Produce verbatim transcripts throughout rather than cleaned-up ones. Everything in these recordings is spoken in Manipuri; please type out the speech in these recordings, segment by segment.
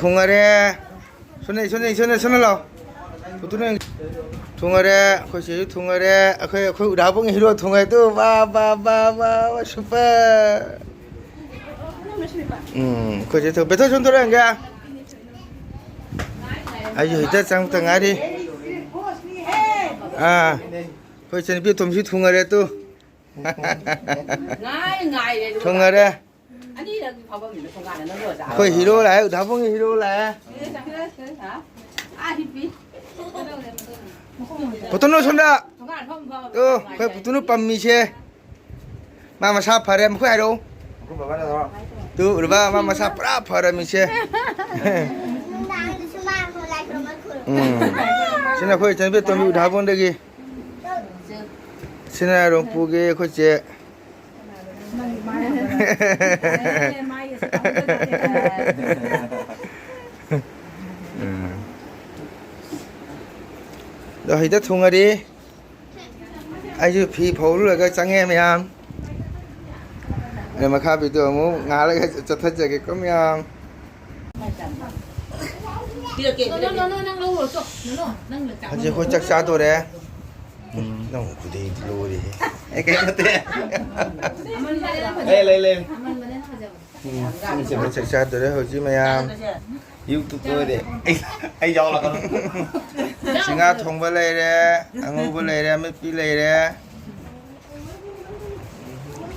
ꯊꯨꯡꯉꯔꯦ꯫ ꯁꯣꯝꯗ, ꯁꯣꯝꯗ, ꯁꯣꯝꯗ, ꯁꯣꯝꯗ ꯂꯥꯎ꯫ ꯄꯨꯇꯨꯅ ꯊꯨꯡꯉꯔꯦ, ꯑꯩꯈꯣꯏ ꯆꯦꯁꯨ ꯊꯨꯡꯉꯔꯦ, ꯑꯩꯈꯣꯏ, ꯑꯩꯈꯣꯏ ꯎꯗꯥꯕꯨꯡ ꯍꯤꯔꯣ ꯊꯨꯡꯉꯔꯦ ꯇꯨ꯫ ꯕꯥ, ꯕꯥ, ꯕꯥ, ꯕꯥ, ꯕꯥ, ꯁꯨꯄꯔ꯫ ꯎꯝ, ꯑꯩꯈꯣꯏ ꯆꯦ ꯊꯨꯡ-, ꯕꯦꯊꯣꯏ ꯁꯣꯝ ꯊꯣꯛꯂꯛꯑꯒꯦ꯫ ꯑꯩꯁꯨ ꯍꯧꯖꯤꯛꯇ ꯆꯪꯉꯛꯇ ꯉꯥꯏꯔꯤ꯫ ꯑꯥ, ꯑꯩꯈꯣꯏ ꯏꯆꯟꯅꯨꯄꯤ ꯑꯇꯣꯝꯕꯤꯁꯨ ꯊꯨꯡꯉꯔꯦ ꯇꯨ꯫ ꯉꯥꯏ ꯉꯥꯏꯔꯦ ꯑꯗꯨꯒ꯫ ꯊꯨꯡꯉꯔꯦ꯫ ꯑꯅꯤꯔꯛ ꯐꯝꯐꯝꯁꯤꯗ ꯊꯣꯡꯒꯥꯟꯗ ꯅꯪ ꯑꯣꯖꯥ꯫ ꯑꯩꯈꯣꯏ ꯍꯤꯔꯣ ꯂꯥꯛꯑꯦ, ꯎꯗꯥꯕꯨꯡꯒꯤ ꯍꯤꯔꯣ ꯂꯥꯛꯑꯦ꯫ ꯍꯥ? ꯑꯥ, ꯍꯤꯞꯄꯤ꯫ ꯄꯨꯇꯨꯅꯨ ꯁꯣꯝꯗ꯫ ꯊꯣꯡꯒꯥꯟ ꯐꯝ ꯐꯝ ꯇꯨ, ꯑꯩꯈꯣꯏ ꯄꯨꯇꯨꯅꯨ ꯄꯝꯃꯤꯁꯦ꯫ ꯃꯥ ꯃꯁꯥ ꯐꯔꯦ, ꯃꯈꯣꯏ ꯍꯥꯏꯔꯛꯑꯣ꯫ ꯇꯨ, ꯎꯔꯕ? ꯃꯥ ꯃꯁꯥ ꯄꯨꯔꯥ ꯐꯔꯝꯃꯤꯁꯦ꯫ ꯎꯝ꯫ ꯁꯤꯅ ꯑꯩꯈꯣꯏ ꯏꯆꯟꯅꯨꯄꯤ ꯑꯇꯣꯝꯕꯤ ꯎꯗꯥꯕꯣꯟꯗꯒꯤ꯫ ꯁꯤꯅ ꯔꯣꯡꯄꯨꯒꯤ ꯑꯩꯈꯣꯏ ꯆꯦ꯫ ꯎꯝ꯫ ꯑꯗꯣ ꯍꯧꯖꯤꯛꯇ ꯊꯨꯡꯉꯔꯤ꯫ ꯑꯩꯁꯨ ꯐꯤ ꯐꯧꯔꯨꯔꯒ ꯆꯪꯉꯦ ꯃꯌꯥꯝ꯫ ꯑꯗ ꯃꯈꯥ ꯚꯤꯗꯤꯑꯣ ꯑꯃꯨꯛ ꯉꯥꯏꯍꯥꯛ ꯂꯩꯔꯒ ꯆꯠꯊꯖꯒꯦꯀꯣ ꯃꯌꯥꯝ꯫ ꯄꯤꯔꯛꯀꯦ, ꯅꯣ, ꯅꯣ, ꯄꯤꯔꯛꯀꯦ꯫ ꯅꯣ, ꯅꯣ, ꯅꯪ ꯂꯧꯔꯣ, ꯆꯣ꯫ ꯅꯣ, ꯅꯣ, ꯅꯪ ꯆꯥ-, ꯍꯧꯖꯤꯛ ꯑꯩꯈꯣꯏ ꯆꯥꯛ ꯆꯥꯗꯣꯔꯦ꯫ ꯎꯝ꯫ ꯅꯪ ꯈꯨꯗꯩꯗꯤ ꯂꯣꯏꯔꯦꯍꯦ꯫ ꯑꯦ, ꯀꯩꯝ ꯅꯠꯇꯦ꯫ ꯑꯃꯟꯕꯅꯦ ꯅꯪ ꯐꯖꯕ꯫ ꯂꯩ, ꯂꯩ, ꯂꯩ꯫ ꯑꯃꯟꯕꯅꯦ ꯅꯪ ꯐꯖꯕ꯫ ꯎꯝ꯫ ꯑꯩꯈꯣꯏ ꯆꯥꯛ ꯆꯥꯗꯣꯔꯦ ꯍꯧꯖꯤꯛ ꯃꯌꯥꯝ꯫ YouTube ꯇ ꯑꯣꯏꯔꯦ꯫ ꯑꯩ, ꯑꯩ ꯌꯥꯎꯔꯛꯀꯅꯨ꯫ ꯁꯤꯡꯍꯥ ꯊꯣꯡꯕ ꯂꯩꯔꯦ, ꯑꯉꯧꯕ ꯂꯩꯔꯦ, ꯑꯃꯦꯠꯄꯤ ꯂꯩꯔꯦ꯫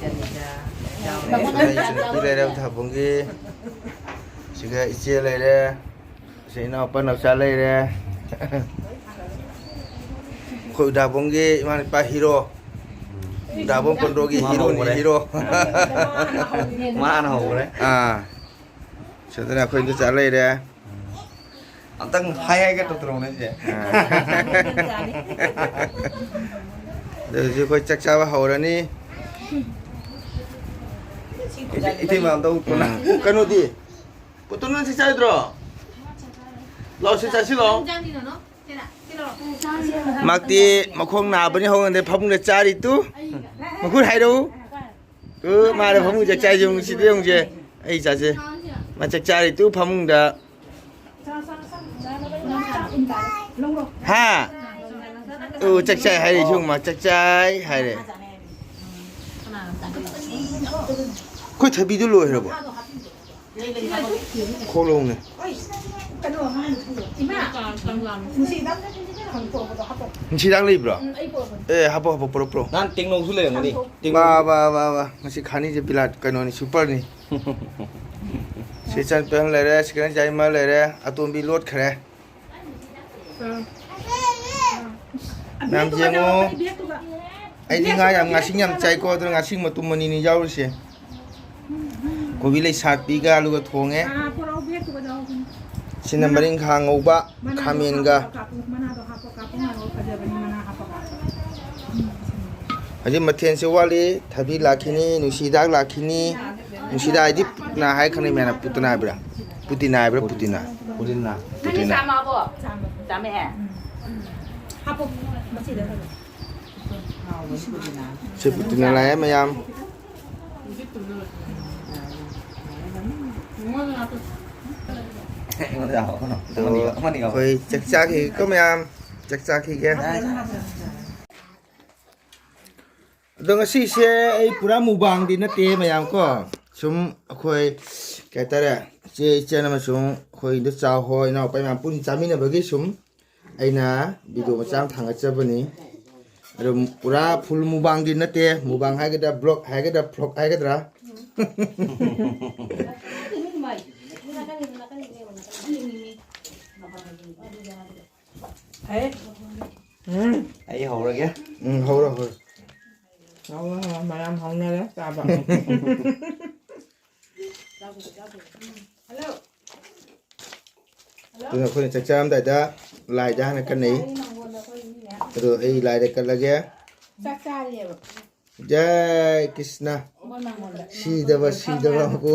ꯁꯤꯗ ꯏꯆꯟꯅꯨꯄꯤ ꯂꯩꯔꯦ, ꯎꯊꯥꯕꯨꯡꯒꯤ꯫ ꯁꯤꯒ ꯏꯆꯦ ꯂꯩꯔꯦ꯫ ꯁꯤ ꯏꯅꯥꯎꯄꯥ ꯅꯥꯎꯆꯥ ꯂꯩꯔꯦ꯫ ꯑꯩꯈꯣꯏ ꯎꯗꯥꯕꯣꯡꯒꯤ ꯏꯃꯥ ꯏꯄꯥ ꯍꯤꯔꯣ꯫ ꯎꯗꯥꯕꯣꯡ ꯀꯣꯟꯗ꯭ꯔꯣꯒꯤ ꯃꯥ ꯍꯤꯔꯣꯅꯤ, ꯍꯧꯈ꯭ꯔꯦ꯫ ꯍꯤꯔꯣ꯫ ꯃꯥꯅ ꯍꯧꯈ꯭ꯔꯦ꯫ ꯑꯥ꯫ ꯁꯤꯗꯅ ꯑꯩꯈꯣꯏ ꯏꯟꯗꯣꯆꯥ ꯂꯩꯔꯦ꯫ ꯑꯝꯇꯪ ꯍꯥꯏ ꯍꯥꯏꯒꯦ ꯇꯧꯗ꯭ꯔꯣ ꯅꯪꯁꯦ? ꯑꯥ꯫ ꯑꯗꯨ ꯍꯧꯖꯤꯛ ꯑꯩꯈꯣꯏ ꯆꯥꯛ ꯆꯥꯕ ꯍꯧꯔꯅꯤ꯫ ꯏꯇꯩ-, ꯏꯇꯩꯃ ꯑꯝꯇ ꯎꯠꯈꯣ ꯅꯪ꯫ ꯎꯝ꯫ ꯀꯩꯅꯣꯗꯤ? ꯄꯨꯠꯇꯨ ꯅꯪ ꯆꯥꯛ ꯆꯥꯔꯣꯏꯗ꯭ꯔꯣ? ꯂꯥꯛꯑꯣ, ꯁꯤ ꯆꯥꯁꯤ ꯂꯥꯛꯑꯣ꯫ ꯃꯥꯛꯇꯤ ꯃꯈꯣꯡ ꯅꯥꯕꯅꯤ ꯍꯧꯅꯗꯦ ꯐꯃꯨꯡꯗ ꯆꯥꯔꯤ ꯇꯨ꯫ ꯃꯈꯨꯠ ꯍꯥꯏꯔꯛꯎ꯫ ꯇꯨ ꯃꯥꯅ ꯐꯃꯨꯡ ꯆꯥꯛ ꯆꯥꯏꯁꯦ ꯌꯦꯡꯉꯨ, ꯁꯤꯗ ꯌꯦꯡꯉꯨꯁꯦ꯫ ꯑꯩ ꯆꯥꯁꯦ꯫ ꯃꯥ ꯆꯥꯛ ꯆꯥꯔꯤ ꯇꯨ ꯐꯃꯨꯡꯗ꯫ ꯍꯥ? ꯑꯣ, ꯆꯥꯛ ꯆꯥꯏ ꯍꯥꯏꯔꯦ, ꯏꯁꯨꯡꯃ, ꯆꯥꯛ ꯆꯥꯏ ꯍꯥꯏꯔꯦ꯫ ꯑꯩꯈꯣꯏ ꯊꯕꯤꯗꯨ ꯂꯣꯏꯈ꯭ꯔꯕꯣ? ꯈꯣꯛꯂꯛꯎꯅꯦ꯫ ꯏꯃꯥ, ꯅꯨꯡꯁꯤꯗꯥꯛ ꯂꯩꯕ꯭ꯔꯣ? ꯑꯦ, ꯍꯥꯄꯣ, ꯍꯥꯄꯣ, ꯄꯨꯔꯛ, ꯄꯨꯔꯛ꯫ ꯅꯍꯥꯟ ꯇꯦꯡꯅꯧꯁꯨ ꯂꯩꯔꯝꯒꯅꯤ꯫ ꯇꯦꯡꯅꯧ꯫ ꯋꯥ, ꯋꯥ, ꯋꯥ, ꯋꯥ꯫ ꯉꯁꯤ ꯈꯥꯅꯤꯁꯦ ꯕꯤꯂꯥꯠ ꯀꯩꯅꯣꯅꯤ, ꯁꯨꯄꯔꯅꯤ꯫ ꯁꯤ ꯆꯟꯄꯦꯟ ꯂꯩꯔꯦ, ꯁꯤꯀꯟ ꯖꯥꯏꯃ ꯂꯩꯔꯦ, ꯑꯇꯣꯝꯕꯤ ꯂꯣꯠꯈ꯭ꯔꯦ꯫ ꯃꯌꯥꯝ ꯌꯦꯡꯉꯣ꯫ ꯑꯩꯗꯤ ꯉꯥ ꯌꯥꯝ, ꯉꯥꯁꯤꯡ ꯌꯥꯝ ꯆꯥꯏꯀꯣ, ꯑꯗꯨꯅ ꯉꯥꯁꯤꯡ ꯃꯇꯨꯝ ꯑꯅꯤꯅꯤ ꯌꯥꯎꯔꯤꯁꯦ꯫ ꯀꯣꯕꯤ ꯂꯩ ꯁꯥꯠꯄꯤꯒ ꯑꯂꯨꯒ ꯊꯣꯡꯉꯦ꯫ ꯁꯤꯅ ꯃꯔꯤꯡꯈꯥ ꯉꯧꯕ, ꯈꯥꯃꯦꯟꯒ꯫ ꯍꯧꯖꯤꯛ ꯃꯊꯦꯜꯁꯦ ꯋꯥꯠꯂꯤ꯫ ꯊꯕꯤ ꯂꯥꯛꯈꯤꯅꯤ, ꯅꯨꯡꯁꯤꯗꯥꯛ ꯂꯥꯛꯈꯤꯅꯤ꯫ ꯅꯨꯡꯁꯤꯗꯥꯛ ꯍꯥꯏꯗꯤ ꯄꯨꯇꯅꯥ ꯍꯥꯏ ꯈꯪꯅꯩ ꯃꯌꯥꯝꯅ, ꯄꯨꯇꯅꯥ ꯍꯥꯏꯕ꯭ꯔꯥ? ꯄꯨꯇꯤꯅꯥ ꯍꯥꯏꯕ꯭ꯔꯥ? ꯄꯨꯇꯤꯅꯥ꯫ ꯄꯨꯇꯤꯅꯥ꯫ ꯄꯨꯇꯤꯅꯥ꯫ ꯆꯥꯝꯃꯦ꯫ ꯁꯤ ꯄꯨꯇꯤꯅꯥ ꯂꯥꯛꯑꯦ ꯃꯌꯥꯝ꯫ ꯑꯩꯉꯣꯟꯗ ꯂꯥꯛꯑꯣ, ꯀꯩꯅꯣ꯫ ꯑꯗꯣ ꯑꯃꯅꯤ ꯂꯥꯛꯑꯣ, ꯑꯃꯅꯤ ꯂꯥꯛꯑꯣ꯫ ꯑꯩꯈꯣꯏ ꯆꯥꯛ ꯆꯥꯈꯤꯒꯦꯀꯣ ꯃꯌꯥꯝ, ꯆꯥꯛ ꯆꯥꯈꯤꯒꯦ꯫ ꯑꯗꯣ ꯉꯁꯤꯁꯦ ꯑꯩ ꯄꯨꯔꯥ ꯃꯨꯕꯥꯡꯗꯤ ꯅꯠꯇꯦ ꯃꯌꯥꯝ ꯀꯣ, ꯁꯨꯝ ꯑꯩꯈꯣꯏ ꯀꯩ ꯍꯥꯏꯇꯥꯔꯦ, ꯏꯆꯦ ꯏꯆꯟ ꯑꯃꯁꯨꯡ ꯑꯩꯈꯣꯏ ꯏꯟꯗꯣꯆꯥ ꯍꯣꯏ, ꯏꯅꯥꯎꯄꯥ ꯃꯌꯥꯝ ꯄꯨꯟꯅ ꯆꯥꯃꯤꯟꯅꯕꯒꯤ ꯁꯨꯝ ꯑꯩꯅ ꯚꯤꯗꯤꯑꯣ ꯃꯆꯥ ꯑꯃ ꯊꯥꯡꯒꯠꯆꯕꯅꯤ꯫ ꯑꯗꯣ ꯄꯨꯔꯥ ꯐꯨꯜ ꯃꯨꯕꯥꯡꯗꯤ ꯅꯠꯇꯦ, ꯃꯨꯕꯥꯡ ꯍꯥꯏꯒꯗ꯭ꯔꯥ, ꯕ꯭ꯂꯣꯛ ꯍꯥꯏꯒꯗ꯭ꯔꯥ, ꯐ꯭ꯂꯣꯛ ꯍꯥꯏꯒꯗ꯭ꯔꯥ꯫ ꯎꯝ꯫ ꯑꯩ ꯍꯧꯔꯒꯦ꯫ ꯎꯝ, ꯍꯧꯔꯣ, ꯍꯧꯔꯣ꯫ ꯍꯧꯔꯣ, ꯍꯧꯔꯣ, ꯃꯌꯥꯝ ꯍꯧꯅꯔꯦ ꯆꯥꯕ꯫ ꯑꯗꯨꯅ ꯑꯩꯈꯣꯏꯅ ꯆꯥꯛ ꯆꯥꯔꯝꯗꯥꯏꯗ ꯂꯥꯏꯗ ꯍꯥꯟꯅ ꯀꯠꯅꯩ꯫ ꯑꯗꯣ ꯑꯩ ꯂꯥꯏꯗ ꯀꯠꯂꯒꯦ꯫ ꯆꯥꯛ ꯆꯥꯔꯤꯑꯕ꯫ ꯖꯥꯏ ꯀ꯭ꯔꯤꯁꯅ꯫ ꯃꯣꯏ ꯃꯉꯣꯟꯗ꯫ ꯁꯤꯗꯕ, ꯁꯤꯗꯕ ꯑꯃꯕꯨ꯫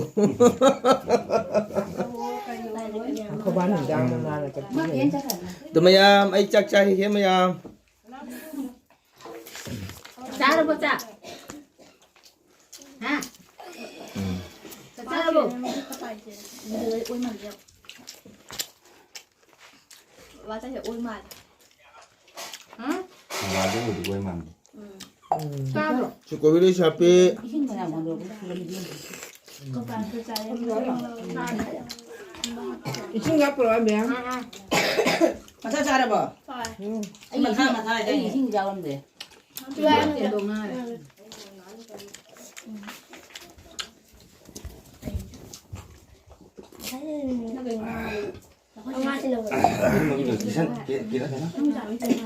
ꯑꯩꯈꯣꯏꯕꯥꯅ ꯍꯤꯟꯖꯥꯡꯗꯣ ꯃꯥꯅ ꯆꯠꯄꯤꯔꯦ꯫ ꯑꯗꯨ ꯃꯌꯥꯝ, ꯑꯩ ꯆꯥꯛ ꯆꯥꯈꯤꯒꯦ ꯃꯌꯥꯝ꯫ ꯆꯥꯔꯕꯣ ꯆꯥꯛ? ꯍꯥ? ꯎꯝ꯫ ꯆꯥꯛ ꯆꯥꯔꯕꯣ? ꯑꯗꯨꯗ ꯑꯣꯏꯃꯜꯂꯦ꯫ ꯕꯕꯥ ꯆꯠꯈ꯭ꯔꯦ, ꯑꯣꯏ ꯃꯥꯜꯂꯦ꯫ ꯎꯝ? ꯃꯃꯥꯗꯨꯕꯨꯗꯤ ꯑꯣꯏ ꯃꯥꯟꯗꯦ꯫ ꯎꯝ꯫ ꯆꯥꯕ꯭ꯔꯣ? ꯆꯨꯀꯣꯕꯤ ꯂꯩꯁꯥꯄꯤ꯫ ꯏꯁꯤꯡ ꯃꯌꯥꯝ ꯍꯣꯟꯗꯣꯛꯑꯒ ꯁꯤꯔꯝꯗꯤ꯫ ꯏꯁꯤꯡ ꯍꯥꯞꯄ꯭ꯔꯣ, ꯑꯕꯦꯝ? ꯃꯆꯥ ꯆꯥꯔꯕꯣ? ꯍꯣꯏ꯫ ꯑꯩ ꯃꯈꯥ ꯏꯁꯤꯡ, ꯃꯈꯥ ꯍꯥꯏꯗꯥꯏꯅꯦ? ꯑꯩ ꯏꯁꯤꯡ ꯌꯥꯎꯔꯝꯗꯦ꯫ ꯆꯨꯔꯥ꯫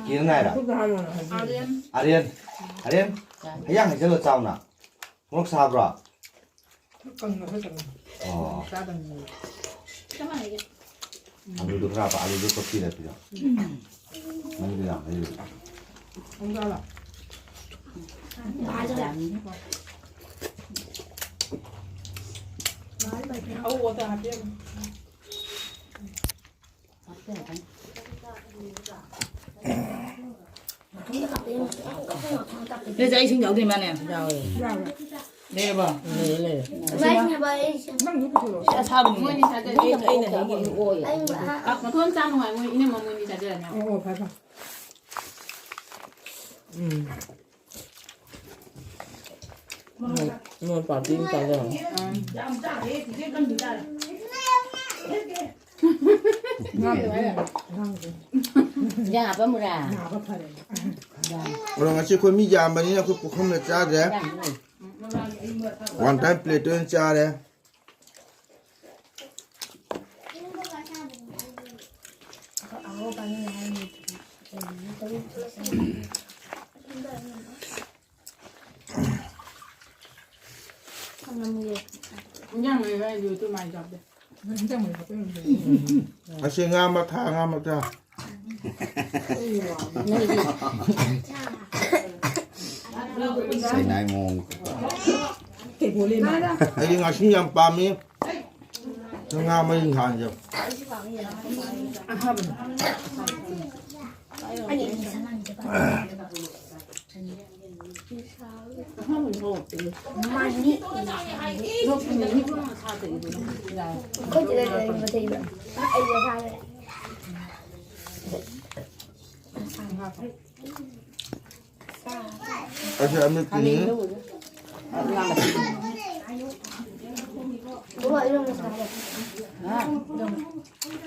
ꯀꯤꯔꯟ ꯍꯥꯏꯔ? ꯑꯔꯦꯟ꯫ ꯑꯔꯦꯟ꯫ ꯍꯌꯥꯡ ꯍꯩꯖꯜꯂꯣ ꯆꯥꯎꯅ꯫ ꯃꯣꯔꯣꯛ ꯁꯥꯕ꯭ꯔꯣ? ꯀꯪꯅ ꯈꯔ ꯀꯪꯅ꯫ ꯑꯣ꯫ ꯆꯥꯗꯕꯅꯤ꯫ ꯑꯂꯨꯗꯣ ꯈꯔ ꯍꯥꯞꯄ, ꯑꯂꯨꯗꯣ ꯇꯣꯠꯄꯤꯔ ꯄꯤꯔꯣ꯫ ꯃꯍꯤꯗꯣ ꯌꯥꯝ ꯍꯩꯔꯦ꯫ ꯑꯃꯨꯛ ꯆꯥꯔꯣ? ꯑꯧ, water ꯍꯥꯞꯄꯤꯔꯝꯃꯣ꯫ ꯅꯣꯏ ꯆꯥꯛ ꯏꯁꯤꯡ ꯌꯥꯎꯗꯣꯏ ꯃꯥꯅꯦ? ꯌꯥꯎꯔꯦ꯫ ꯂꯩꯔꯕꯣ? ꯂꯩꯔꯦ, ꯂꯩꯔꯦ꯫ ꯅꯪꯁꯨ ꯄꯨꯊꯣꯔꯛꯑꯣ꯫ ꯁꯤ ꯑꯁꯥꯕꯅꯤ꯫ ꯃꯣꯏꯅꯤ ꯆꯥꯖꯔꯦ꯫ ꯑꯩꯅ, ꯑꯩꯅ, ꯑꯩꯅ꯫ ꯑꯣ, ꯌꯥꯏ꯫ ꯃꯊꯣꯟ ꯆꯥ ꯅꯨꯡꯉꯥꯏ ꯃꯣꯏ ꯏꯅꯝꯃ ꯃꯣꯏꯅꯤ ꯆꯥꯖꯔꯅꯤ꯫ ꯑꯣ, ꯑꯣ, ꯐꯔꯦ, ꯐꯔꯦ꯫ ꯎꯝ꯫ ꯃꯣꯏ, ꯃꯣꯏ party ꯑꯃ ꯆꯥꯖꯔꯅꯤ꯫ ꯏꯟꯖꯥꯡ ꯍꯥꯞꯄꯝꯃꯨꯔꯥ? ꯅꯥꯕ ꯐꯔꯦ꯫ ꯑꯗꯣ ꯉꯁꯤ ꯑꯩꯈꯣꯏ ꯃꯤ ꯌꯥꯝꯕꯅꯤꯅ ꯑꯩꯈꯣꯏ ꯄꯨꯈꯝꯗ ꯆꯥꯗ꯭ꯔꯦ꯫ One time plate ꯑꯣꯏꯅ ꯆꯥꯔꯦ꯫ ꯏꯟꯖꯥꯡ ꯂꯩꯔ ꯑꯩꯁꯨ ꯑꯗꯨꯃꯥꯏꯅ ꯆꯥꯕꯗ꯫ ꯏꯟꯖꯥꯡ ꯃꯔꯨ ꯍꯥꯞꯄꯤꯔꯝꯗꯦ꯫ ꯑꯁꯤ ꯉꯥ ꯃꯊꯥ, ꯉꯥ ꯃꯊꯥ꯫ ꯁꯦꯡꯅꯥꯏ ꯃꯑꯣꯡ꯫ ꯀꯩꯕꯣꯜꯂꯦ ꯃꯥ꯫ ꯑꯩꯗꯤ ꯉꯥꯁꯤꯡ ꯌꯥꯝ ꯄꯥꯝꯃꯤ꯫ ꯉꯥ ꯃꯔꯤꯡ ꯈꯥꯟꯁꯦ꯫ ꯑꯁꯤ ꯑꯃꯦꯠꯄꯅꯤ꯫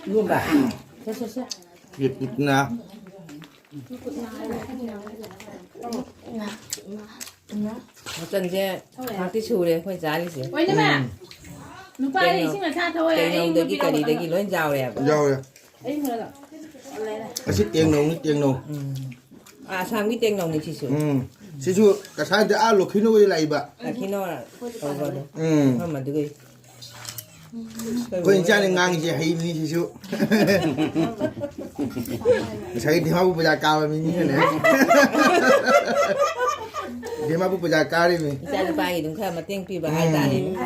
ꯏꯔꯣꯝꯕ꯫ ꯁꯦ, ꯁꯦ, ꯁꯦ꯫ ꯏꯠꯅ꯫ ꯃꯆꯟꯁꯦ ꯉꯥꯛꯇꯤ ꯁꯨꯔꯦ ꯑꯩꯈꯣꯏ ꯆꯥꯔꯤꯁꯦ꯫ ꯂꯣꯏꯅꯃꯛ꯫ ꯎꯝ꯫ ꯅꯨꯄꯥ ꯇꯦꯡꯅꯧ-, ꯏꯁꯤꯡ ꯑꯁꯥ ꯊꯛꯑꯣ ꯍꯥꯏ, ꯑꯩ ꯇꯦꯡꯅꯧꯗꯒꯤ ꯅꯨꯄꯤ ꯀꯔꯤꯗꯒꯤ ꯂꯣꯏ ꯌꯥꯎꯔꯦꯕ꯫ ꯌꯥꯎꯔꯦ꯫ ꯑꯩ ꯍꯣꯏꯗ꯫ ꯑꯁꯤ ꯇꯦꯡꯅꯧꯅꯤ, ꯇꯦꯡꯅꯧ꯫ ꯎꯝ꯫ ꯑꯥ, ꯑꯁꯥꯝꯒꯤ ꯇꯦꯡꯅꯧꯅꯤ ꯁꯤꯁꯨ꯫ ꯎꯝ꯫ ꯁꯤꯁꯨ ꯉꯁꯥꯏꯗ ꯑꯥ ꯂꯣꯈꯤꯅꯨꯒꯤ ꯂꯥꯛꯏꯕ꯫ ꯂꯈꯤꯅꯧ ꯇꯧꯕꯗꯣ꯫ ꯎꯝ꯫ ꯃꯐꯝ ꯑꯗꯨꯒꯤ꯫ ꯑꯩꯈꯣꯏ ꯏꯆꯥꯅ ꯉꯥꯡꯉꯤꯁꯦ ꯍꯩꯕꯅꯤ ꯁꯤꯁꯨ꯫ ꯉꯁꯥꯏꯒꯤ ꯗꯤꯃꯥꯄꯨꯔ ꯕꯖꯥꯔ ꯀꯥꯕ ꯃꯤꯅꯤꯅꯅꯦ꯫ ꯗꯤꯃꯥꯄꯨꯔ ꯕꯖꯥꯔ ꯀꯥꯔꯤꯕꯅꯤ꯫ ꯏꯆꯥ ꯅꯨꯄꯥꯒꯤ ꯑꯗꯨꯝ ꯈꯔ ꯃꯇꯦꯡ ꯄꯤꯕ ꯍꯥꯏꯇꯥꯔꯦꯅꯦ꯫ ꯎꯝ꯫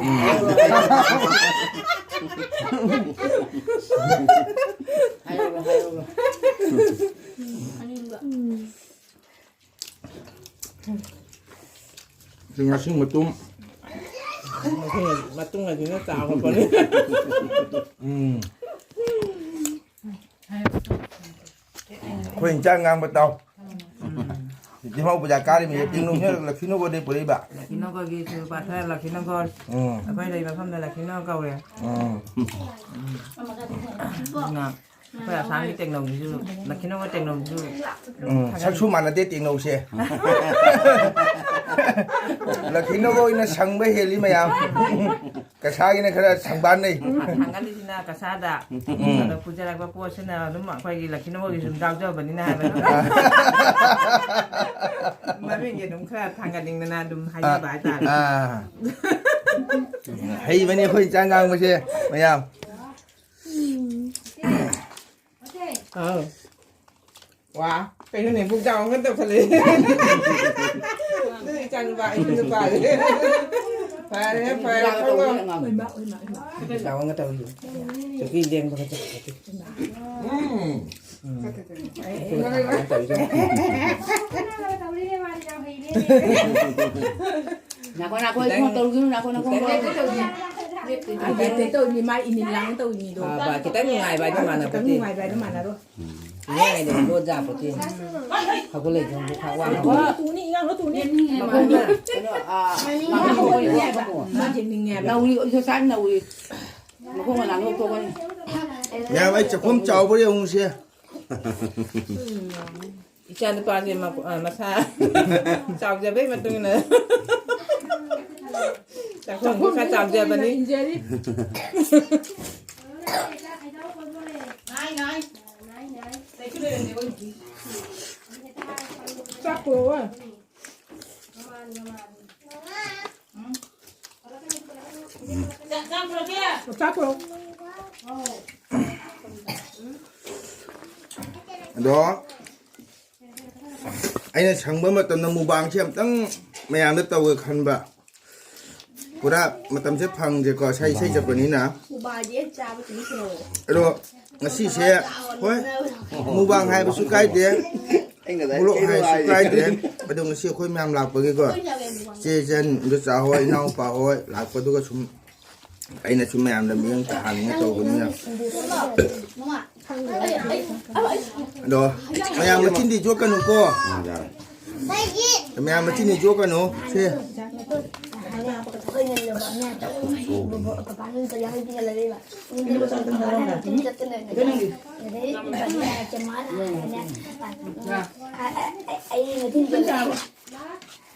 ꯍꯥꯏꯔꯛꯑꯣ, ꯍꯥꯏꯔꯛꯑꯣ꯫ ꯁꯤ ꯉꯁꯤ ꯃꯇꯨꯝ꯫ ꯃꯇꯨꯝ ꯑꯁꯤꯅ ꯆꯥꯎꯔꯛꯄꯅꯤ꯫ ꯎꯝ꯫ ꯑꯩꯈꯣꯏ ꯏꯟꯁꯥꯡ ꯉꯥꯡꯕ ꯇꯥꯎ꯫ ꯗꯤꯃꯥꯄꯨꯔ ꯕꯖꯥꯔ ꯀꯥꯔꯤꯃꯤ, ꯇꯤꯡꯅꯨꯡꯁꯤꯅ ꯂꯛꯈꯤꯅꯣꯒꯣꯗꯩ ꯄꯨꯔꯛꯏꯕ꯫ ꯂꯛꯈꯤꯅꯣꯒꯣꯒꯤ ꯁꯤꯔꯨꯄꯥꯊꯔ ꯂꯛꯈꯤꯅꯣꯒꯣ꯫ ꯎꯝ꯫ ꯑꯩꯈꯣꯏ ꯂꯩ ꯃꯐꯝꯗ ꯂꯛꯈꯤꯅꯣ ꯀꯧꯔꯦ꯫ ꯎꯝ꯫ ꯑꯗꯨꯅ ꯑꯩꯈꯣꯏ ꯑꯁꯥꯝꯒꯤ ꯇꯦꯡꯅꯧꯁꯤꯁꯨ, ꯂꯛꯈꯤꯅꯣꯒ ꯇꯦꯡꯅꯧꯁꯤꯁꯨ ꯎꯝ, ꯊꯥꯒꯠ- ꯁꯛꯁꯨ ꯃꯥꯟꯅꯗꯦ ꯇꯦꯡꯅꯧꯁꯦ꯫ ꯂꯛꯈꯤꯅꯣꯒ ꯑꯣꯏꯅ ꯁꯪꯕ ꯍꯦꯜꯂꯤ ꯃꯌꯥꯝ꯫ ꯀꯁꯥꯒꯤꯅ ꯈꯔ ꯁꯪꯕꯥꯟꯅꯩ꯫ ꯊꯥꯡꯒꯠꯂꯤꯁꯤꯅ ꯀꯁꯥꯗ꯫ ꯎꯝ꯫ ꯑꯗꯣ ꯄꯨꯖꯔꯛꯄ ꯄꯣꯠꯁꯤꯅ ꯑꯗꯨꯝ ꯑꯩꯈꯣꯏꯒꯤ ꯂꯛꯈꯤꯅꯣꯒꯤ ꯁꯨꯝ ꯌꯥꯎꯖꯕꯅꯤꯅ ꯍꯥꯏꯕ꯫ ꯃꯃꯤꯡꯒꯤ ꯑꯗꯨꯝ ꯈꯔ ꯊꯥꯡꯒꯠꯅꯤꯡꯗꯅ ꯑꯗꯨꯝ ꯍꯥꯏꯖꯕ ꯍꯥꯏꯇꯥꯔꯦ꯫ ꯑꯥ꯫ ꯍꯩꯕꯅꯤ ꯑꯩꯈꯣꯏ ꯏꯟꯁꯥꯡ ꯉꯥꯡꯕꯁꯦ ꯃꯌꯥꯝ꯫ ꯑꯥꯎ꯫ ꯋꯥ, ꯀꯩꯅꯣꯅꯦ, ꯄꯨꯛ ꯆꯥꯎ ꯑꯃ ꯇꯧꯈꯠꯂꯛꯑꯦ꯫ ꯑꯗꯨ ꯏꯆꯥ ꯅꯨꯄꯥ, ꯑꯩ ꯅꯨꯄꯥꯁꯦ꯫ ꯐꯔꯦ, ꯐꯔꯦ, ꯈꯪꯉꯣ꯫ ꯄꯨꯛ ꯆꯥꯎ ꯑꯃ ꯇꯧꯔꯤ꯫ ꯆꯧꯀꯤ ꯂꯦꯡꯕꯒ ꯆꯠꯈ꯭ꯔꯗꯤ꯫ ꯎꯝ꯫ ꯎꯝ꯫ ꯅꯥꯀꯣ, ꯅꯥꯀꯣ, ꯑꯩ ꯐꯣꯟ ꯇꯧꯔꯨꯒꯤꯅꯨ, ꯅꯥꯀꯣ, ꯅꯥꯀꯣ꯫ ꯂꯦꯞꯇꯦ ꯇꯧꯔꯤꯅꯤ, ꯃꯥ ꯏꯅꯤꯜ ꯂꯥꯡ ꯇꯧꯔꯤꯅꯤꯗꯣ꯫ ꯐꯕ, ꯈꯤꯇꯪ ꯅꯨꯡꯉꯥꯏꯕ ꯍꯥꯏꯗꯣ ꯃꯥꯟꯅꯄꯣꯠꯇꯦ꯫ ꯈꯤꯇꯪ ꯅꯨꯡꯉꯥꯏꯕ ꯍꯥꯏꯗꯣ ꯃꯥꯟꯅꯔꯣꯏ꯫ ꯉꯥꯏꯗ ꯂꯣꯟ ꯌꯥꯄꯣꯠꯇꯦ꯫ ꯍꯧꯒꯠꯂꯛꯏ ꯈꯪꯗꯦ ꯈ꯭ꯋꯥꯡ ꯋꯥꯡ ꯍꯧꯒꯠꯂꯛꯏ꯫ ꯇꯨꯅꯤ ꯏꯉꯥꯡꯗꯣ ꯇꯨꯅꯤ꯫ ꯃꯈꯣꯡꯅ ꯀꯩꯅꯣ, ꯑꯥ, ꯃꯥ ꯌꯦꯡꯅꯤꯡꯉꯦꯕ꯫ ꯅꯧꯔꯤ ꯑꯣꯏꯁꯨ ꯆꯥꯛ ꯅꯧꯔꯤ꯫ ꯃꯈꯣꯡ ꯃꯅꯥ ꯂꯧꯊꯣꯛꯀꯅꯤ꯫ ꯌꯥꯝ ꯑꯩ ꯆꯥꯛꯈꯨꯝ ꯆꯥꯎꯕ꯭ꯔꯥ ꯌꯦꯡꯉꯨꯁꯦ꯫ ꯏꯆꯥ ꯅꯨꯄꯥꯁꯦ ꯃ-, ꯑ, ꯃꯁꯥ ꯆꯥꯎꯖꯕꯩ ꯃꯇꯨꯡ ꯏꯟꯅ ꯆꯥꯛꯈꯨꯝꯁꯨ ꯈꯔ ꯆꯥꯎꯖꯕꯅꯤ꯫ ꯆꯥꯛ ꯄꯨꯔꯛꯑꯣ꯫ ꯆꯥꯛ ꯄꯨꯔꯛꯑꯣ꯫ ꯑꯗꯣ ꯑꯩꯅ ꯁꯪꯕ ꯃꯇꯝꯗ ꯃꯨꯕꯥꯡꯁꯦ ꯑꯝꯇꯪ ꯃꯌꯥꯝꯗ ꯇꯧꯒꯦ ꯈꯟꯕ꯫ ꯄꯨꯔꯥ ꯃꯇꯝꯁꯦ ꯐꯪꯗ꯭ꯔꯦꯀꯣ, ꯏꯁꯩ, ꯏꯁꯩ ꯆꯠꯄꯅꯤꯅ꯫ ꯎꯕꯥꯗꯤ ꯆꯥꯕ ꯆꯨꯝ ꯆꯨꯝ꯫ ꯑꯗꯣ ꯉꯁꯤꯁꯦ, ꯍꯣꯏ, ꯃꯨꯕꯥꯡ ꯍꯥꯏꯕꯁꯨ ꯀꯥꯏꯗꯦ, ꯑꯩꯅ ꯉꯁꯥꯏ ꯕ꯭ꯂꯣꯛ ꯀꯩꯅꯣ ꯍꯥꯏꯕꯁꯨ ꯍꯥꯏꯁꯦ꯫ ꯀꯥꯏꯗꯦ꯫ ꯑꯗꯣ ꯉꯁꯤ ꯑꯩꯈꯣꯏ ꯃꯌꯥꯝ ꯂꯥꯛꯄꯒꯤꯀꯣ, ꯏꯆꯦ ꯏꯆꯟ, ꯏꯗꯣꯆꯥ ꯍꯣꯏ, ꯏꯅꯥꯎꯄꯥ ꯍꯣꯏ ꯂꯥꯛꯄꯗꯨꯒ ꯁꯨꯝ ꯑꯩꯅꯁꯨ ꯃꯌꯥꯝꯗ ꯃꯤꯠꯌꯦꯡ ꯇꯥꯍꯟꯅꯤꯡꯉꯦ ꯇꯧꯕꯅꯤꯅ꯫ ꯑꯗꯣ ꯃꯌꯥꯝ ꯃꯆꯤꯟꯗꯤ ꯌꯣꯠꯀꯅꯨꯀꯣ꯫ ꯃꯌꯥꯝ ꯃꯆꯤꯟꯗꯤ ꯌꯣꯠꯀꯅꯨ꯫ ꯁꯦ꯫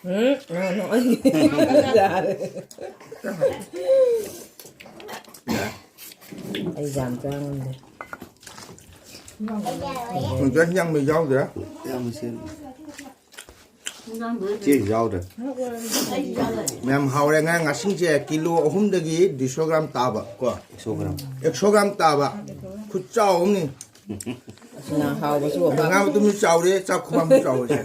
ꯎꯝ, ꯅꯣ, ꯅꯣ꯫ ꯌꯥꯔꯦ꯫ ꯑꯩ ꯌꯥꯝ ꯆꯥ ꯉꯝꯗꯦ꯫ ꯍꯧꯖꯤꯛ ꯍꯤꯟꯖꯥꯡ ꯃꯩ ꯌꯥꯎꯗ꯭ꯔꯦ꯫ ꯆꯦ ꯌꯥꯎꯗ꯭ꯔꯦ꯫ ꯌꯥꯝ ꯍꯥꯎꯔꯦ꯫ ꯉꯔꯥꯡ ꯉꯥꯁꯤꯡꯁꯦ ꯀꯤꯂꯣ ꯑꯍꯨꯝꯗꯒꯤ ꯗꯨꯏꯁꯣ ꯒ꯭ꯔꯥꯝ ꯇꯥꯕ ꯀꯣ꯫ Exo gram. ꯑꯦꯛꯁꯣ ꯒ꯭ꯔꯥꯝ ꯇꯥꯕ꯫ ꯈꯨꯠꯆꯥꯎ ꯑꯃꯅꯤ꯫ ꯑꯁ, ꯉꯥ ꯍꯥꯎꯕꯁꯨ ꯑꯃ꯫ ꯉꯥ ꯃꯇꯨꯝꯁꯨ ꯆꯥꯎꯔꯦ, ꯆꯥꯛ ꯈꯨꯃꯥꯡꯁꯨ ꯆꯥꯎꯔꯦ꯫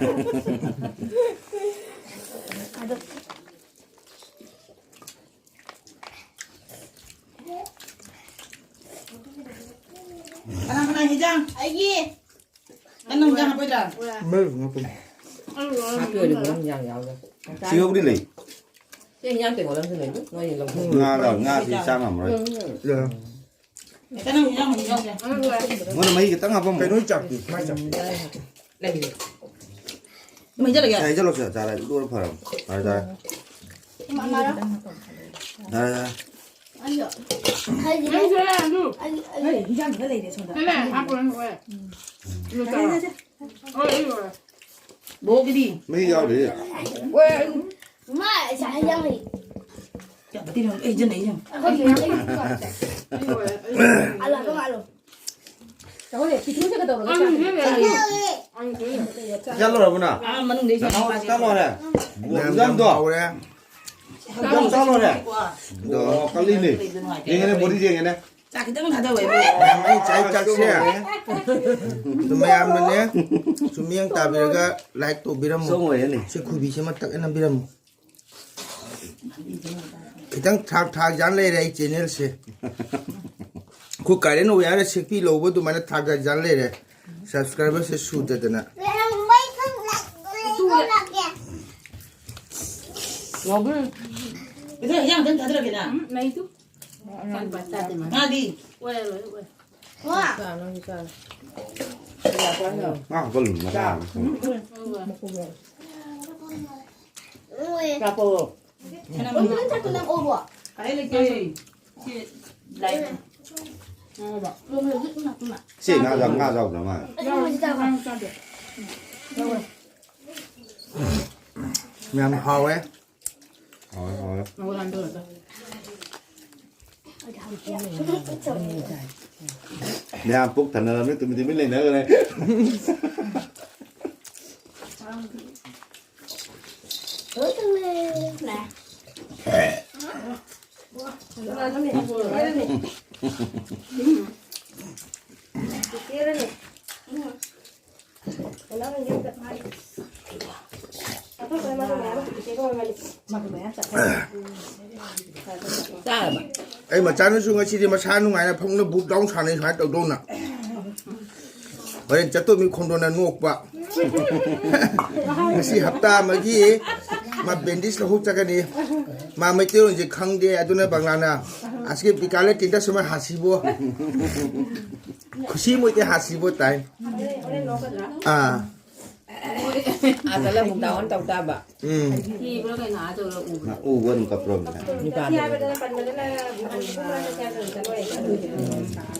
ꯀꯅꯥ ꯀꯅꯥ ꯍꯤꯟꯖꯥꯡ? ꯑꯩꯒꯤ꯫ ꯅꯪ ꯍꯤꯟꯖꯥꯡ ꯍꯥꯞꯄꯣꯏꯗ꯭ꯔꯥ? ꯃꯩ ꯉꯥꯛꯇꯪ꯫ ꯍꯥꯞꯄꯤ ꯑꯣꯏꯔꯗꯤ ꯃꯔꯝ ꯌꯥꯝ ꯌꯥꯎꯗꯦ꯫ ꯁꯤꯒꯕꯨꯗꯤ ꯂꯩ꯫ ꯁꯤ ꯍꯤꯟꯖꯥꯡ ꯇꯦꯡꯀꯣꯠ ꯑꯃꯁꯨ ꯂꯩ꯫ ꯅꯣꯏꯅ ꯂꯧꯊꯣꯛ꯫ ꯉꯥꯒ, ꯉꯥꯁꯤ ꯆꯥ ꯉꯝꯃꯔꯣꯏ꯫ ꯎꯝ꯫ ꯌꯥ꯫ ꯅꯪ ꯏꯟꯖꯥꯡ ꯃꯍꯤ ꯌꯥꯎꯗꯦ꯫ ꯃꯣꯏꯅ ꯃꯍꯤ ꯈꯤꯇꯪ ꯍꯥꯞꯄꯝꯃꯣ꯫ ꯀꯩꯅꯣ ꯆꯥꯛꯇꯤ? ꯃꯥꯏ ꯆꯥꯛꯇꯤ꯫ ꯂꯩꯌꯦ꯫ ꯃꯍꯤ ꯆꯠꯂꯒꯦ? ꯆꯥꯏ ꯆꯠꯂꯣ, ꯆꯥꯏ, ꯆꯥꯔꯦ꯫ ꯂꯣꯏꯔ ꯐꯔꯕꯅꯤ꯫ ꯐꯔꯦ, ꯆꯥꯔꯦ꯫ ꯃꯥꯔꯣ? ꯆꯥꯔꯦ, ꯆꯥꯔꯦ꯫ ꯑꯩꯁꯨ꯫ ꯍꯥꯏꯗꯤ ꯅꯪꯁꯨ ꯂꯥꯛꯑꯣ, ꯑꯗꯨ꯫ ꯑꯩ, ꯑꯩ ꯍꯣꯏ, ꯏꯟꯖꯥꯡ ꯈꯔ ꯂꯩꯔꯦ ꯁꯣꯝꯗ꯫ ꯁꯤꯅꯦ, ꯍꯥꯞꯄꯣ, ꯅꯪ ꯍꯣꯏ꯫ ꯑꯗꯨ ꯆꯥꯔꯣ꯫ ꯆꯥꯔꯦ, ꯆꯥꯔꯦ꯫ ꯍꯣꯏ, ꯑꯩ ꯂꯣꯏꯔꯦ꯫ ꯕꯣꯛꯀꯤꯗꯤ? ꯃꯍꯤ ꯌꯥꯎꯔꯤ꯫ ꯍꯣꯏ, ꯑꯩ ꯃꯥ ꯉꯁꯥꯏ ꯌꯥꯎꯔꯤ꯫ ꯌꯥꯝ ꯊꯤꯅ ꯍꯩꯖꯟꯅꯩ ꯌꯦꯡꯉꯨ꯫ ꯑꯩꯈꯣꯏꯒꯤ ꯑꯩ ꯂꯣꯏꯔꯦ꯫ ꯑꯂꯨ ꯍꯥꯞꯄ ꯃꯥꯜꯂꯣ꯫ ꯆꯥꯛꯍꯧꯗꯦ, ꯄꯤꯇ꯭ꯔꯨꯁꯦ ꯀꯩꯗꯧꯔꯒ ꯑꯪ, ꯆꯥꯗꯣꯏꯅꯣ? ꯁꯤꯅꯦ, ꯑꯪ, ꯁꯤꯅꯦ꯫ ꯆꯠꯂꯣꯔꯕꯣ ꯅꯪ? ꯑꯥ, ꯃꯅꯨꯡꯗꯩ ꯅꯅꯥꯎ ꯆꯠꯂꯣꯔꯦ? ꯃꯌꯥꯝ ꯏꯟꯖꯥꯡꯗꯣ? ꯍꯥꯎꯔꯦ꯫ ꯏꯟꯖꯥꯡ ꯆꯥꯂꯣꯔꯦ? ꯑꯗꯣ ꯑꯣ, ꯀꯜꯂꯤꯅꯦ꯫ ꯌꯦꯡꯉꯦꯅꯦ, ꯕꯣꯗꯤ ꯌꯦꯡꯉꯦꯅꯦ꯫ ꯆꯥꯛ ꯈꯤꯇꯪ ꯊꯥꯗꯧꯋꯦ꯫ ꯃꯌꯥꯝ ꯑꯩ ꯆꯥꯛ, ꯆꯥꯛꯁꯦ꯫ ꯑꯗꯨ ꯃꯌꯥꯝꯅꯅꯦ, ꯁꯨꯝ ꯃꯤꯠꯌꯦꯡ ꯇꯥꯕꯤꯔꯒ like ꯇꯧꯕꯤꯔꯝꯃꯨ꯫ ꯁꯣꯝ ꯑꯣꯏꯔꯅꯤ꯫ ꯁꯤ ꯈꯨꯕꯤꯁꯤꯃ ꯇꯛ ꯍꯦꯟꯅ ꯅꯝꯕꯤꯔꯝꯃꯨ꯫ ꯈꯤꯇꯪ ꯊꯥꯛ ꯊꯥꯛ ꯌꯥꯟ ꯂꯩꯔꯦ ꯑꯩ channelꯁꯦ꯫ ꯑꯩꯈꯣꯏ ꯀꯥꯔꯦꯟ ꯑꯣꯏ ꯍꯥꯏꯔ ꯁꯦꯛꯄꯤ ꯂꯧꯕ ꯑꯗꯨꯃꯥꯏꯅ ꯊꯥꯛ ꯊꯥꯛ ꯌꯥꯟ ꯂꯩꯔꯦ꯫ Subscriberꯁꯦ ꯁꯨꯗꯗꯅ꯫ ꯂꯩꯔꯝꯕꯩ ꯈꯪꯗꯦ꯫ ꯉꯥꯎꯕꯤ꯫ ꯏꯊꯣꯏ, ꯏꯟꯖꯥꯡ ꯑꯝꯇꯪ ꯊꯥꯗꯔꯛꯀꯦ ꯅꯪ꯫ ꯎꯝ, ꯂꯩꯇꯨ꯫ ꯆꯥꯅꯤꯡꯕ ꯆꯥꯗꯦ ꯃꯥ꯫ ꯉꯥꯗꯤ? ꯑꯣꯏꯔꯣꯏ, ꯑꯣꯏꯔꯣꯏ꯫ ꯋꯥ꯫ ꯆꯥ, ꯅꯪꯁꯨ ꯆꯥꯔꯣ꯫ ꯉꯥ ꯍꯥꯞꯆꯜꯂꯨ, ꯃꯆꯥ ꯑꯃ꯫ ꯎꯝ, ꯎꯝ꯫ ꯃꯀꯨ ꯌꯥꯎꯔꯣ꯫ ꯎꯝ꯫ ꯆꯥꯄꯣ꯫ ꯎꯝ, ꯅꯪ ꯆꯥꯛꯇꯣ ꯅꯪ ꯑꯣꯕꯣ? ꯑꯩ ꯂꯩꯇꯦ꯫ ꯁꯤ ꯂꯥꯏ꯫ ꯎꯝ꯫ ꯁꯤ ꯉꯥ ꯆꯥ-, ꯉꯥ ꯆꯥꯎꯗ꯭ꯔ ꯃꯥꯜꯂꯦ꯫ ꯑꯩ ꯉꯥ ꯆꯥꯕ꯫ ꯉꯥ ꯆꯥꯗꯦ꯫ ꯌꯥꯝ ꯍꯥꯎꯋꯦ꯫ ꯍꯥꯎꯋꯦ, ꯍꯥꯎꯋꯦ꯫ ꯃꯌꯥꯝ ꯄꯨꯛ ꯊꯟꯅꯔꯕꯅꯤ, ꯇꯨꯃꯤꯟ ꯇꯨꯃꯤꯟ ꯂꯩꯅꯈ꯭ꯔꯦ꯫ ꯆꯥꯔꯕ? ꯑꯩ ꯃꯆꯥꯅꯁꯨ ꯉꯁꯤꯗꯤ ꯃꯁꯥ ꯅꯨꯡꯉꯥꯏꯅ ꯐꯃꯨꯡꯗ ꯕꯨꯛ ꯗꯥꯎꯟ ꯁꯥꯟꯅꯩ ꯁꯨꯃꯥꯏꯅ ꯇꯧꯗꯧꯅ꯫ ꯍꯣꯔꯦꯟ ꯆꯠꯇꯣꯃꯤ ꯈꯣꯟꯗꯣꯟꯅ ꯅꯣꯛꯄ꯫ ꯉꯁꯤ ꯍꯞꯇꯥ ꯑꯃꯒꯤ ꯃꯥ bandage ꯂꯧꯊꯣꯛ ꯆꯠꯀꯅꯤ꯫ ꯃꯥ ꯃꯩꯇꯩꯂꯣꯟꯁꯦ ꯈꯪꯗꯦ, ꯑꯗꯨꯅ ꯕꯪꯂꯥꯅ ꯑꯁꯤꯒꯤ ꯕꯤꯀꯥꯂꯦ ꯇꯤꯟꯗ ꯁꯨꯃꯥꯏ ꯍꯥꯁꯤꯕꯣ꯫ ꯈꯨꯁꯤ ꯃꯣꯏꯇꯦ ꯍꯥꯁꯤꯕꯣ ꯇꯥꯏ꯫ ꯑꯥ꯫ ꯑꯥꯗ ꯂꯧꯕꯨꯛ ꯗꯥꯎꯟ ꯇꯧ ꯇꯥꯕ꯫ ꯎꯝ꯫ ꯊꯤꯕ꯭ꯔꯥ ꯀꯩꯅꯣ ꯑꯥ ꯇꯧꯔ ꯎꯕ꯭ꯔꯥ? ꯎꯕ ꯑꯗꯨꯝ ꯀꯞꯄ꯭ꯔꯣ? ꯅꯨꯄꯥꯗꯣ꯫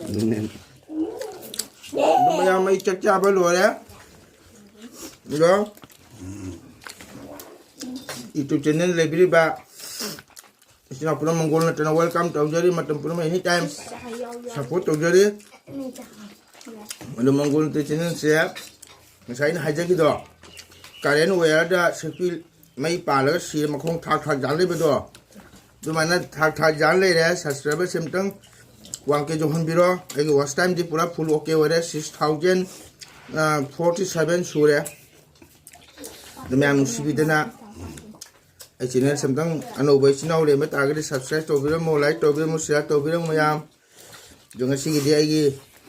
ꯑꯗꯨꯅꯦ꯫ ꯑꯗꯨ ꯃꯌꯥꯝ ꯑꯩ ꯆꯥꯛ ꯆꯥꯕ ꯂꯣꯏꯔꯦ꯫ ꯑꯗꯣ YouTube channel ꯂꯩꯕꯤꯔꯤꯕ ꯏꯆꯤꯟ ꯏꯅꯥꯎ ꯄꯨꯝꯅꯃꯛ ꯃꯪꯒꯣꯜ ꯅꯠꯇꯅ welcome ꯇꯧꯖꯔꯤ, ꯃꯇꯝ ꯄꯨꯝꯅꯃꯛ any time support ꯇꯧꯖꯔꯤ꯫ ꯑꯗꯣ ꯃꯪꯒꯣꯜ ꯅꯠꯇ channelꯁꯦ ꯉꯁꯥꯏ ꯑꯩꯅ ꯍꯥꯏꯖꯈꯤꯗꯣ, current wireꯗ ꯁꯦꯛꯄꯤ ꯃꯩ ꯄꯥꯜꯂꯒ ꯁꯤꯔ ꯃꯈꯣꯡ ꯊꯥꯛ ꯊꯥꯛ ꯌꯥꯜ ꯂꯩꯕꯗꯣ, ꯑꯗꯨꯃꯥꯏꯅ ꯊꯥꯛ ꯊꯥꯛ ꯌꯥꯜ ꯂꯩꯔꯦ꯫ Subscriberꯁꯦ ꯑꯃꯇꯪ one K ꯌꯧꯍꯟꯕꯤꯔꯣ꯫ ꯑꯩꯒꯤ watch timeꯗꯤ ꯄꯨꯔꯥ full okay ꯑꯣꯏꯔꯦ, six thousand forty seven ꯁꯨꯔꯦ꯫ ꯑꯗꯨ ꯃꯌꯥꯝ ꯅꯨꯡꯁꯤꯕꯤꯗꯅ ꯑꯩ channelꯁꯦ ꯑꯝꯇꯪ ꯑꯅꯧꯕ ꯏꯆꯤꯟ ꯏꯅꯥꯎ ꯂꯩꯔꯝꯕ ꯇꯥꯔꯒꯗꯤ subscribe ꯇꯧꯕꯤꯔꯝꯃꯣ, like ꯇꯧꯕꯤꯔꯝꯃꯣ, share ꯇꯧꯕꯤꯔꯝꯃꯣ ꯃꯌꯥꯝ꯫ ꯑꯗꯣ ꯉꯁꯤꯒꯤꯗꯤ ꯑꯩꯒꯤ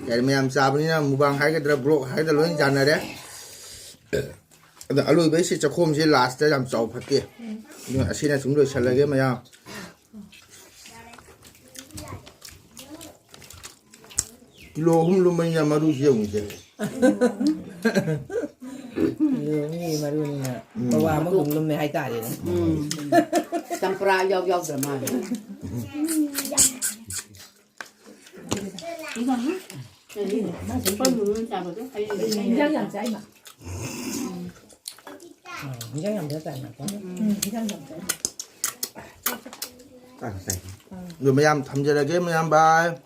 ꯀꯩ ꯍꯥꯏꯅꯤ, ꯃꯌꯥꯝ ꯆꯥꯕꯅꯤꯅ mukbang ꯍꯥꯏꯒꯗ꯭ꯔꯥ vlog ꯍꯥꯏꯒꯗ꯭ꯔꯥ ꯂꯣꯏꯅ ꯌꯥꯅꯔꯦ꯫ ꯑꯗꯣ ꯑꯂꯣꯏꯕꯩꯁꯤ ꯆꯥꯛꯈꯣꯝꯁꯤ lastꯇ ꯌꯥꯝ ꯆꯥꯎ ꯐꯠꯇꯦ꯫ ꯑꯗꯨꯅ ꯑꯁꯤꯅ ꯁꯨꯝ ꯂꯣꯏꯁꯤꯜꯂꯒꯦ ꯃꯌꯥꯝ꯫ ꯀꯤꯂꯣ ꯑꯍꯨꯝ ꯂꯨꯝꯕꯅꯤꯅ ꯃꯔꯨꯁꯤ ꯌꯦꯡꯉꯨꯁꯦ꯫ ꯀꯤꯂꯣ ꯑꯍꯨꯝꯒꯤ ꯃꯔꯨꯅꯤꯅ ꯎꯝ꯫ ꯄꯋꯥ ꯑꯃꯒꯨꯝ ꯂꯨꯝꯃꯦ ꯍꯥꯏꯇꯥꯔꯦꯅꯦ꯫ ꯎꯝ꯫ ꯆꯝꯄ꯭ꯔꯥ ꯌꯥꯎ ꯌꯥꯎꯗ꯭ꯔ ꯃꯥꯜꯂꯦ꯫ ꯏꯟꯖꯥꯡ ꯌꯥꯝ ꯆꯥꯏ ꯃꯥ꯫ ꯎꯝ, ꯏꯟꯖꯥꯡ ꯌꯥꯝ ꯆꯥꯏ ꯃꯥ꯫ ꯎꯝ, ꯏꯟꯖꯥꯡ ꯌꯥꯝ ꯆꯥꯏ꯫ ꯑꯗꯨ ꯃꯌꯥꯝ ꯊꯝꯖꯔꯒꯦ ꯃꯌꯥꯝ, bye꯫